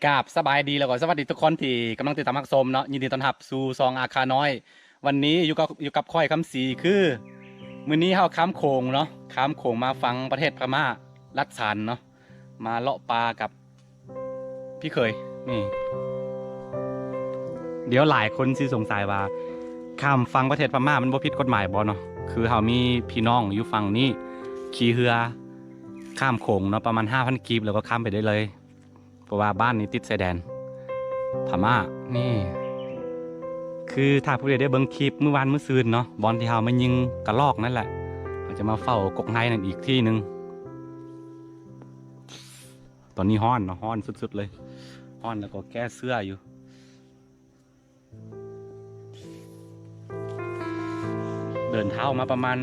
ກາບສະບາຍດີ ແລ້ວກໍສະຫວັດດີທຸກຄົນທີ່ກຳລັງຕິດຕາມຮັບຊົມເນາະ. ຍິນດີຕ້ອນຮັບສູ່ຊ່ອງອາຄານ້ອຍ. ວັນນີ້ຢູ່ກັບ ຢູ່ກັບຂ້ອຍຄຳສີ ຄືມື້ນີ້ເຮົາຂ້າມໂຂງເນາະ, ຂ້າມໂຂງມາຝັ່ງປະເທດພະມ້າ ລັດສານເນາະ, ມາເລາະປ່າກັບ ພີ່ເຂີຍນີ້. ດຽວຫຼາຍຄົນຊິສົງໄສວ່າ ຂ້າມຝັ່ງປະເທດພະມ້າມັນບໍ່ຜິດກົດໝາຍບໍ່ເນາະ? ຄືເຮົາມີພີ່ນ້ອງຢູ່ຝັ່ງນີ້ ຂີ່ເຮືອຂ້າມໂຂງເນາະ ປະມານຫ້າພັນກີບ ແລ້ວກໍຂ້າມໄປໄດ້ເລີຍ ເພາະວ່າບ້ານນີ້ຕິດຊາຍແດນພະມ້າ. ນີ້ ຄືຖ້າຜູ້ໃດໄດ້ເບິ່ງຄລິບມື້ວານມື້ຊືນເນາະ ບ່ອນທີ່ເຮົາມາຍິງກະລອກນັ້ນແຫຼະ, ເຮົາຈະມາເຝົ້າກົກໄຮນັ້ນອີກທີ່ໜຶ່ງ. ຕອນນີ້ຮ້ອນເນາະ, ຮ້ອນສຸດໆເລີຍ, ຮ້ອນແລ້ວກໍແກ້ເສື້ອຢູ່. ເດີນເທົ້າມາປະມານ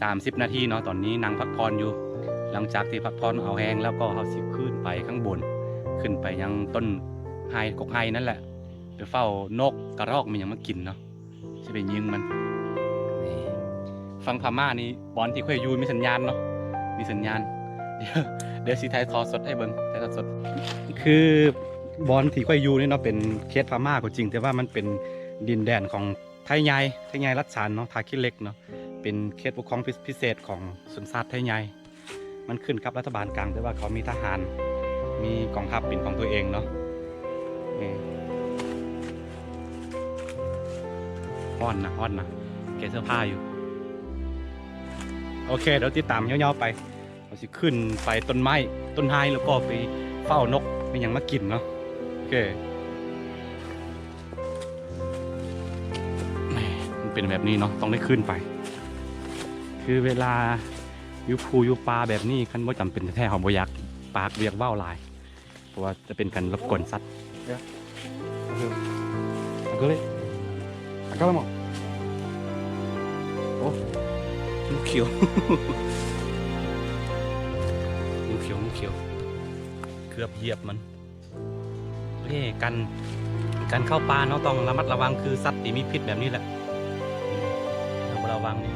ສາມສິບນາທີເນາະ, ຕອນນີ້ນັ່ງພັກຜ່ອນຢູ່. ຫຼັງຈາກທີ່ພັກຜ່ອນເອົາແຮງແລ້ວ ກໍເຮົາຊິຂຶ້ນໄປຂ້າງບົນ, ຂຶ້ນໄປຍັງຕົ້ນໄຮ ກົກໄຮນັ້ນແຫຼະ, ໄປເຝົ້ານົກກະຮອກ ມີຫຍັງມາກິນເນາະ. ຊິໄປຍິງມັນ. ນີ້ ຝັ່ງພະມ້ານີ້ ບ່ອນທີ່ຂ້ອຍຢູ່ມີສັນຍານເນາະ, ມີສັນຍານ. ດຽວ ດຽວຊິຖ່າຍທອດສົດໃຫ້ເບິ່ງ, ຖ່າຍທອດສົດ. ຄືບ່ອນທີ່ຂ້ອຍຢູ່ນີ້ເນາະ ເປັນເຂດພະມ້າກໍຈິງ, ແຕ່ວ່າມັນເປັນດິນແດນຂອງໄທໃຫຍ່, ໄທໃຫຍ່ລັດສານເນາະ, ທ່າຂີ້ເຫຼັກເນາະ, ເປັນເຂດປົກຄອງພິ ພິເສດຂອງຊົນຊາດໄທໃຫຍ່. ມັນຂຶ້ນກັບລັດຖະບານກາງ, ແຕ່ວ່າເຂົາມີທະຫານ, ມີກອງທັບເປັນຂອງຕົວເອງເນາະ. ນີ້ ຮ້ອນນະ, ຮ້ອນນະ, ແກະເສື້ອຜ້າຢູ່. ໂອເຄ, ດຽວຕິດຕາມຍາວໆໄປ. ເຮົາຊິຂຶ້ນໄປຕົ້ນໄມ້, ຕົ້ນໄຮ ແລ້ວກໍໄປເຝົ້ານົກ ມີຫຍັງມາກິນເນາະ. ໂອເຄ. ແໝ່ ມັນເປັນແບບນີ້ເນາະ, ຕ້ອງໄດ້ຂຶ້ນໄປ. ຄືເວລາຢູ່ພູຢູ່ປ່າແບບນີ້ ຄັນບໍ່ຈຳເປັນແທ້ໆ ເຮົາບໍ່ຢາກປາກ ບໍ່ຢາກເວົ້າຫຼາຍ, ເພາະວ່າຈະເປັນການລົບກວນສັດ. ອາກາເລ ອາກາເລໂມ. ໂອ້ ງູຂຽວ ງູຂຽວ ງູຂຽວ ເກືອບຢຽບມັນ. ໂອເຄ, ການ ການເຂົ້າປ່າເນາະ ຕ້ອງລະມັດລະວັງ ຄືສັດທີ່ມີພິດແບບນີ້ແຫຼະ. ເຮົາບໍ່ລະວັງນີ້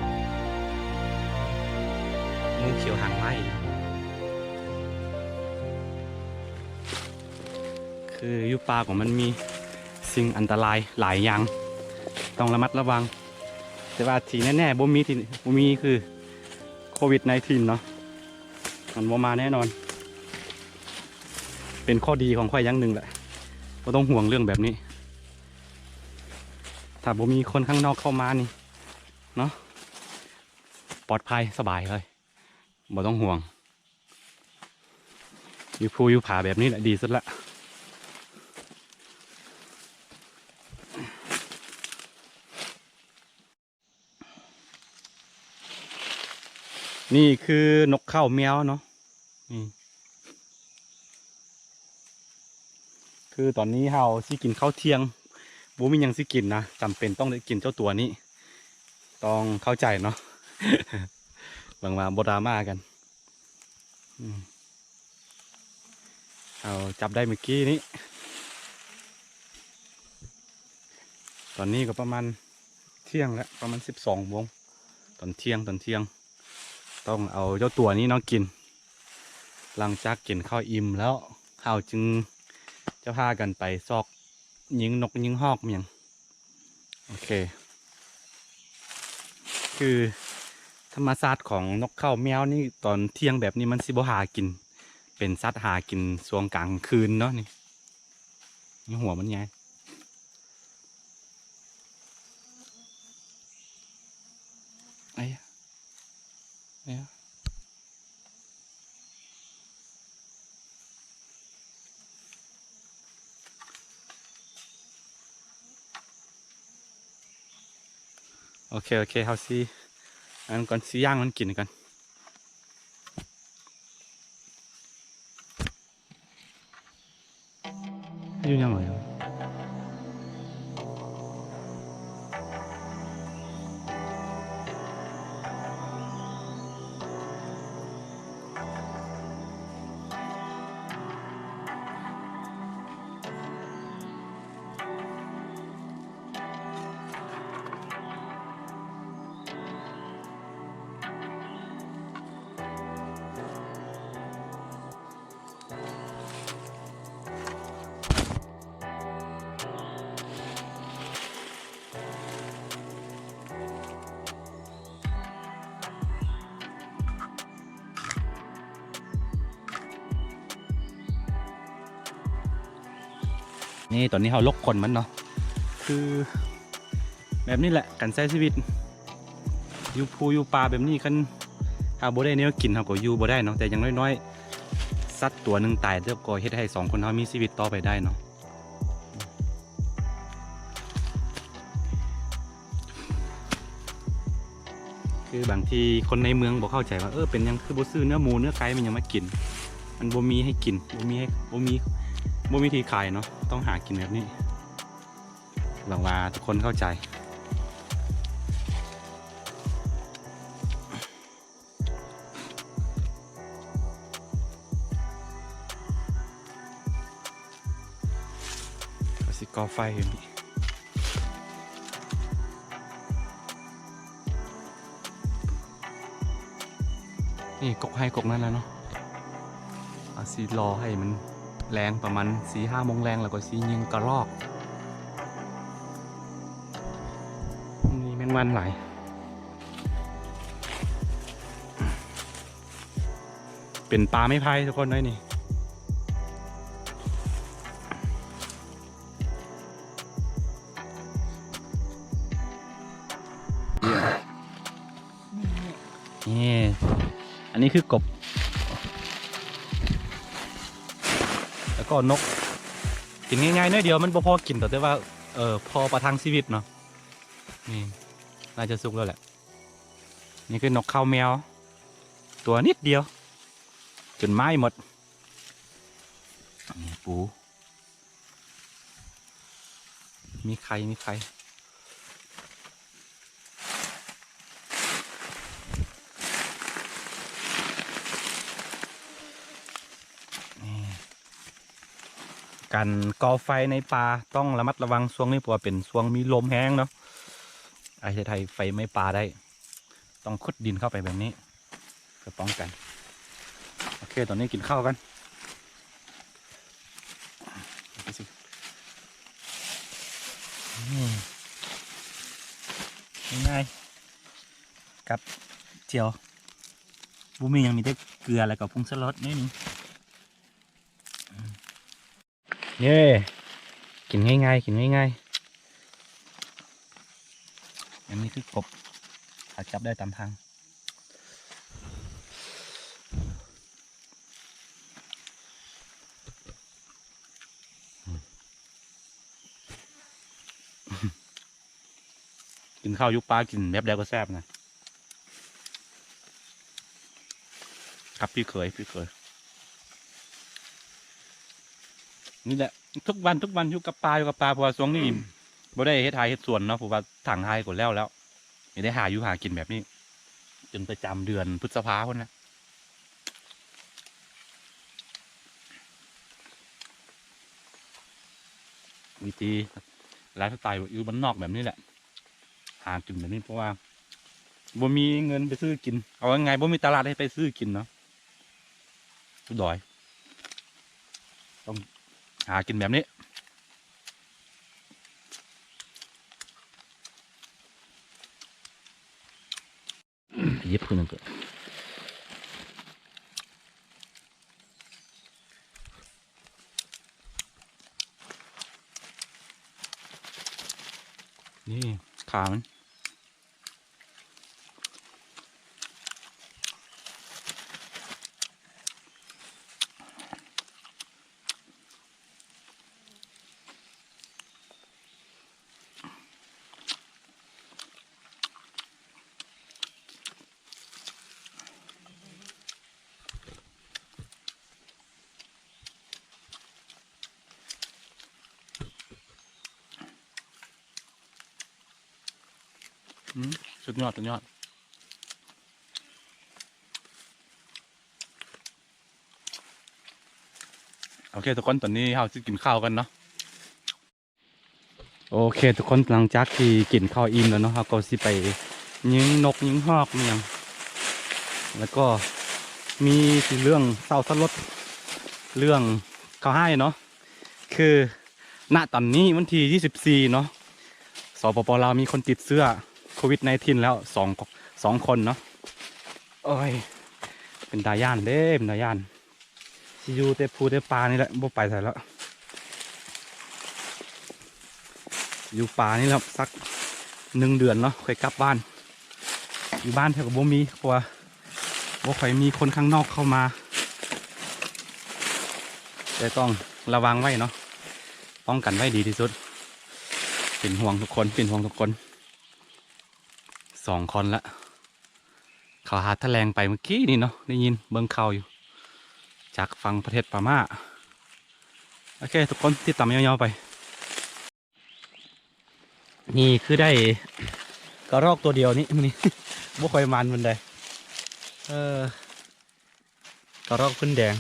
ງູຂຽວຫາງໄມ້. ຄືຢູ່ປ່າກໍມັນມີສິ່ງອັນຕະລາຍຫຼາຍຢ່າງ, ຕ້ອງລະມັດລະວັງ. ແຕ່ວ່າທີ່ແນ່ໆ ບໍ່ມີທີ່ ບໍ່ມີຄືໂຄວິດໄນທີນເນາະ, ມັນບໍ່ມາແນ່ນອນ. ເປັນຂໍ້ດີຂອງຂ້ອຍຢ່າງໜຶ່ງແຫຼະ, ບໍ່ຕ້ອງຫ່ວງເລື່ອງແບບນີ້. ຖ້າບໍ່ມີຄົນຂ້າງນອກເຂົ້າມານີ້ເນາະ, ປອດໄພສະບາຍເລີຍ, ບໍ່ຕ້ອງຫ່ວງ. ຢູ່ພູຢູ່ຜາແບບນີ້ແຫຼະດີສຸດລະ. ນີ້ຄືນົກເຂົ້າແມວເນາະ. ນີ້ ຄືຕອນນີ້ເຮົາຊິກິນເຂົ້າທ່ຽງ, ບໍ່ມີຫຍັງຊິກິນນະ, ຈຳເປັນຕ້ອງໄດ້ກິນເຈົ້າຕົວນີ້, ຕ້ອງເຂົ້າໃຈເນາະ. ຫວັງວ່າບໍ່ດຣາມາກັນ. ອືມ ເຮົາຈັບໄດ້ມື້ກີ້ນີ້. ຕອນນີ້ກໍປະມານທ່ຽງແລ້ວ, ປະມານສິບສອງໂມງ, ຕອນທ່ຽງ, ຕອນທ່ຽງ. ຕ້ອງເອົາເຈົ້າຕົວນີ້ເນາະກິນ. ຫຼັງຈາກກິນເຂົ້າອີ່ມແລ້ວ, ເຮົາຈຶ່ງຈະພາກັນໄປຊອກຍິງນົກຍິງຮອກຫຍັງ. ໂອເຄ, ຄືທຳມະຊາດຂອງນົກເຂົ້າແມວນີ້ ຕອນທ່ຽງແບບນີ້ມັນຊິບໍ່ຫາກິນ, ເປັນສັດຫາກິນຊ່ວງກາງຄືນເນາະ. ນີ້ ນີ້ຫົວມັນໃຫຍ່. ໄອ້ ໂອເຄ ໂອເຄ, ເຮົາຊິ ອັນນັ້ນກ່ອນ, ຊິຍ່າງມັນກິນກ່ອນ. ຢູ່ຫຍັງຫວະ? ນີ້ ຕອນນີ້ເຮົາລົກກົ້ນມັນເນາະ ຄືແບບນີ້ແຫຼະ ການໃຊ້ຊີວິດຢູ່ພູຢູ່ປ່າແບບນີ້ ຄັນເຮົາບໍ່ໄດ້ແນວກິນ ເຮົາກໍຢູ່ບໍ່ໄດ້ເນາະ ແຕ່ຢ່າງນ້ອຍໆ ສັດຕົວໜຶ່ງຕາຍ ແລ້ວກໍເຮັດໃຫ້ສອງຄົນເຮົາມີຊີວິດຕໍ່ໄປໄດ້ເນາະ. ຄືບາງທີຄົນໃນເມືອງບໍ່ເຂົ້າໃຈວ່າ ເອີ ເປັນຫຍັງຄືບໍ່ຊື້ເນື້ອໝູເນື້ອໄກ່ແມ່ນຫຍັງມາກິນ ມັນບໍ່ມີໃຫ້ກິນ ບໍ່ມີໃຫ້ ບໍ່ມີ ບໍ່ມີທີ່ຂາຍເນາະ ຕ້ອງຫາກິນແບບນີ້. ຫວັງວ່າທຸກຄົນເຂົ້າໃຈ. ກໍຊິກໍ່ໄຟຢູ່ນີ້ ນີ້ກົກໄຮ່ກົກນັ້ນແຫຼະເນາະ ເອົາຊິລໍໃຫ້ມັນແລງ ປະມານສີ່ຫ້າໂມງແລງ ແລ້ວກໍຊິຍິງກະລອກ. ມີແມງວັນຫຼາຍ. ເປັນປ່າໄມ້ໄຜ່ທຸກຄົນເອີຍນີ້ ນີ້ ອັນນີ້ຄືກົບ ແລ້ວກໍນົກ ກິນງ່າຍໆໜ້ອຍດຽວ ມັນບໍ່ພໍກິນດອກ ແຕ່ວ່າ ເອີ ພໍປະທັງຊີວິດເນາະ. ນີ້ ໜ້າຈະສຸກແລ້ວແຫຼະ. ນີ້ຄືນົກເຂົາແມວ ຕົວນິດດຽວ ຈົນໄມ້ໝົດ. ນີ້ປູ ມີໄຂ່ ມີໄຂ່. ນີ້ ການກໍ່ໄຟໃນປ່າຕ້ອງລະມັດລະວັງຊ່ວງນີ້ ເພາະວ່າເປັນຊ່ວງມີລົມແຮງເນາະ ອາດເຮັດໃຫ້ໄຟໄໝ້ປ່າໄດ້. ຕ້ອງຂຸດດິນເຂົ້າໄປແບບນີ້ ເພື່ອປ້ອງກັນ. ໂອເຄ ຕອນນີ້ກິນເຂົ້າກັນ. ອືມ ງ່າຍໆ ກັບແຈ່ວ ບໍ່ມີຫຍັງ ມີແຕ່ເກືອ ແລ້ວກໍຜົງສະຫຼອດໜ້ອຍໜຶ່ງ. ເຢ້ ກິນງ່າຍໆ ກິນງ່າຍໆ. ອັນນີ້ຄືກົບ ຫາຈັບໄດ້ຕາມທາງ. ກິນເຂົ້າຢູ່ປ່າ ກິນແບບໃດກໍແຊບນະ ກັບພີ່ເຂີຍ ພີ່ເຂີຍ. ນີ້ແຫຼະ ທຸກວັນ ທຸກວັນຢູ່ກັບປ່າ ຢູ່ກັບປ່າ ເພາະວ່າຊ່ວງນີ້ບໍ່ໄດ້ເຮັດໄຮ່ເຮັດສວນເນາະ ເພາະວ່າຖາງໄຮ່ກໍແລ້ວແລ້ວ ນີ້ໄດ້ຫາຢູ່ຫາກິນແບບນີ້ ຈົນປະຈຳເດືອນພຶດສະພາພຸ້ນນະ. ວິທີໄລຟ໌ສະໄຕຢູ່ບ້ານນອກແບບນີ້ແຫຼະ ຫາກິນແບບນີ້ ເພາະວ່າບໍ່ມີເງິນໄປຊື້ກິນ ເອົາງ່າຍໆ ບໍ່ມີຕະຫຼາດໃຫ້ໄປຊື້ກິນເນາະ ຢູ່ດອຍ ຕ້ອງຫາກິນແບບນີ້. ຫຍິບຄືໜຶ່ງກໍ ນີ້ຂາມັນ. ອືມ ສຸດຍອດ ສຸດຍອດ. ໂອເຄທຸກຄົນ ຕອນນີ້ເຮົາຊິກິນເຂົ້າກັນເນາະ. ໂອເຄທຸກຄົນ ຫຼັງຈາກທີ່ກິນເຂົ້າອີ່ມແລ້ວເນາະ ເຮົາກໍຊິໄປຍິງນົກຍິງຮອກອີ່ຫຍັງ ແລ້ວກໍມີເລື່ອງເສົ້າສະຫຼົດ ເລື່ອງຂ່າວຮ້າຍເນາະ ຄື ນະຕອນນີ້ວັນທີຊາວສີ່ເນາະ ສປປ ລາວ ມີຄົນຕິດເຊື້ອໂຄວິດໄນທີນ ແລ້ວສອງ ສອງຄົນເນາະ. ໂອ້ຍ ເປັນຕາຢ້ານເດ້ ເປັນຕາຢ້ານ. ຊິຢູ່ແຕ່ພູແຕ່ປ່ານີ້ແຫຼະ ບໍ່ໄປໃສແລ້ວ. ຢູ່ປ່ານີ້ແຫຼະ ສັກໜຶ່ງເດືອນເນາະ ຄ່ອຍກັບບ້ານ. ຢູ່ບ້ານແທ້ກໍບໍ່ມີ ເພາະວ່າບໍ່ຄ່ອຍມີຄົນຂ້າງນອກເຂົ້າມາ ແຕ່ຕ້ອງລະວັງໄວ້ເນາະ ປ້ອງກັນໄວ້ດີທີ່ສຸດ. ເປັນຫ່ວງທຸກຄົນ ເປັນຫ່ວງທຸກຄົນ. ສອງຄົນລະ ເຂົາຫາຖະແຫຼງໄປເມື່ອກີ້ນີ້ເນາະ ໄດ້ຍິນເບິ່ງຂ່າວຢູ່ ຈາກຝັ່ງປະເທດພະມ້າ. ໂອເຄ ທຸກຄົນ ຕິດຕາມຍາວໆໄປ. ນີ້ຄືໄດ້ກະຮອກຕົວດຽວນີ້ ມື້ນີ້ ບໍ່ຄ່ອຍໝານປານໃດ. ເອີ ກະຮອກພື້ນແດງ.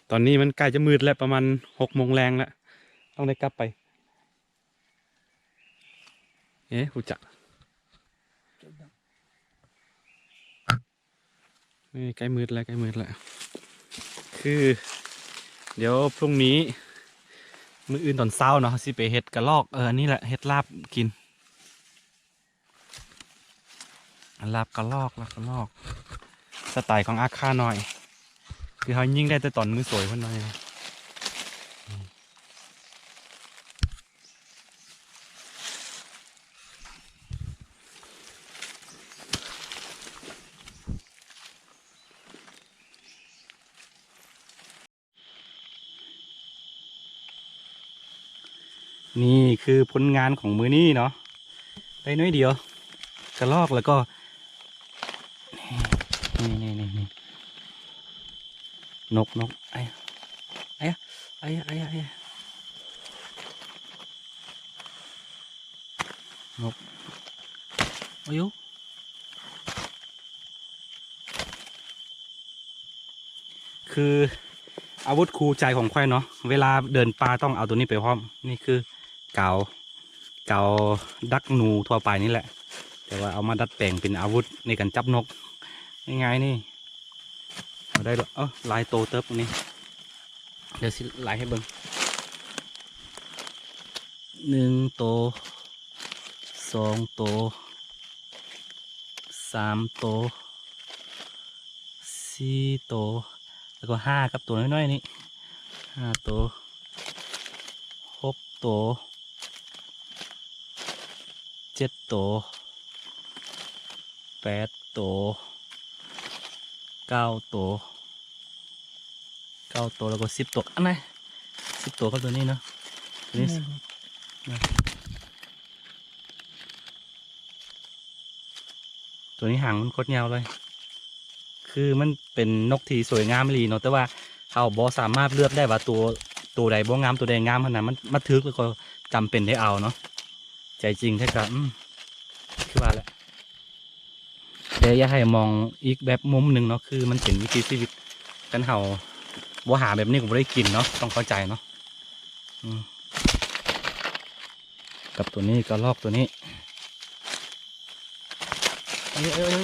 ຕອນນີ້ມັນໃກ້ຈະມືດແລ້ວ ປະມານຫົກໂມງແລງແລ້ວ ຕ້ອງໄດ້ກັບໄປ. ເອ ຮູ້ຈັກ ນີ້ໃກ້ມືດແລ້ວ ໃກ້ມືດແລ້ວ. ຄືດຽວພລຸ່ງນີ້ ມື້ອື່ນຕອນເຊົ້າເນາະ ເຮົາຊິໄປເຮັດກະລອກ ເອີ ອັນນີ້ແຫຼະ ເຮັດລາບກິນ ລາບກະລອກ ລາບກະລອກ ສະໄຕຂອງອາຄານ້ອຍ ຄືເຮົາຍິງໄດ້ແຕ່ຕອນມື້ສວຍພຸ້ນເນາະ. ນີ້ຄືຜົນງານຂອງມື້ນີ້ເນາະ ໄດ້ໜ້ອຍດຽວ ກະລອກ ແລ້ວກໍ ນີ້ໆໆໆ ນົກ ນົກ ໄອ້ ໄອ້ ໄອ້ ນົກ ໂອ້ຍ ຄືອາວຸດຄູ່ໃຈຂອງຂ້ອຍເນາະ ເວລາເດີນປ່າຕ້ອງເອົາໂຕນີ້ໄປພ້ອມ. ນີ້ຄືກາວ ກາວດັກໜູທົ່ວໄປນີ້ແຫຼະ ແຕ່ວ່າເອົາມາດັດແປງເປັນອາວຸດໃນການຈັບນົກງ່າຍໆນີ້. ເອົາໄດ້ ເອີ ຫຼາຍໂຕເຕີບນີ້ ດຽວຊິໄລ່ໃຫ້ເບິ່ງ ໜຶ່ງໂຕ ສອງໂຕ ສາມໂຕ ສີ່ໂຕ ແລ້ວກໍຫ້າ ກັບໂຕນ້ອຍໆນີ້ ຫ້າໂຕ ຫົກໂຕ ເຈັດໂຕ ແປດໂຕ ເກົ້າໂຕ ເກົ້າໂຕ ແລ້ວກໍສິບໂຕ ອັນໃດ ສິບໂຕກັບໂຕນີ້ເນາະ ໂຕນີ້ ແມ່ນ ໂຕນີ້ຫາງມັນໂຄດຍາວເລີຍ ຄືມັນເປັນນົກທີ່ສວຍງາມອີ່ຫຼີເນາະ ແຕ່ວ່າເຮົາບໍ່ສາມາດເລືອກໄດ້ວ່າໂຕ ໂຕໃດບໍ່ງາມ ໂຕໃດງາມຫັ້ນນະ ມັນມາຖືກແລ້ວກໍຈຳເປັນໄດ້ເອົາເນາະ. ໃຈຈິງແທ້ກະ ອືມ ຄືວ່າແຫຼະ ແຕ່ຢາກໃຫ້ມອງອີກແບບມຸມໜຶ່ງເນາະ ຄືມັນເປັນວິຖີຊີວິດ ຄັນເຮົາບໍ່ຫາແບບນີ້ກໍບໍ່ໄດ້ກິນເນາະ ຕ້ອງເຂົ້າໃຈເນາະ. ອືມ ກັບໂຕນີ້ ກະລອກໂຕນີ້ ເອີ ເອີ ເອີ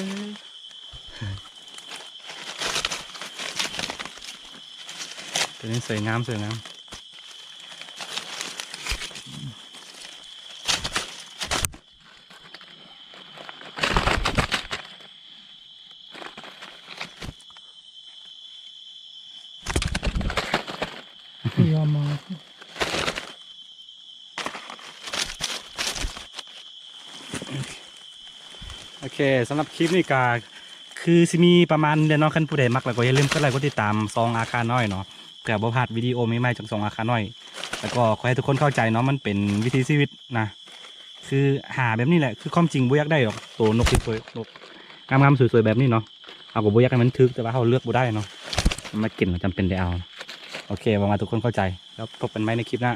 ໂຕນີ້ສວຍງາມ ສວຍງາມ. ໂອເຄ ສຳລັບຄລິບນີ້ກະຄືຊິມີປະມານນີ້ແຫຼະເນາະ ຄັນຜູ້ໃດມັກແລ້ວກໍຢ່າລືມກົດໄລກົດຕິດຕາມຊ່ອງອາຄານ້ອຍເນາະ ເພື່ອບໍ່ພາດວິດີໂອໃໝ່ໆຈາກຊ່ອງອາຄານ້ອຍ ແລ້ວກໍຂໍໃຫ້ທຸກຄົນເຂົ້າໃຈເນາະ ມັນເປັນວິຖີຊີວິດນະ ຄືຫາແບບນີ້ແຫຼະ ຄືຄວາມຈິງບໍ່ຢາກໄດ້ດອກ ໂຕນົກທີ່ສວຍ ນົກງາມໆ ສວຍໆ ແບບນີ້ເນາະ ເຮົາກໍບໍ່ຢາກໃຫ້ມັນຖືກ ແຕ່ວ່າເຮົາເລືອກບໍ່ໄດ້ເນາະ ມັນມາກິນ ເຮົາຈຳເປັນໄດ້ເອົາ. ໂອເຄ ຫວັງວ່າທຸກຄົນເຂົ້າໃຈ ແລ້ວພົບກັນໃໝ່ໃນຄລິບໜ້າ.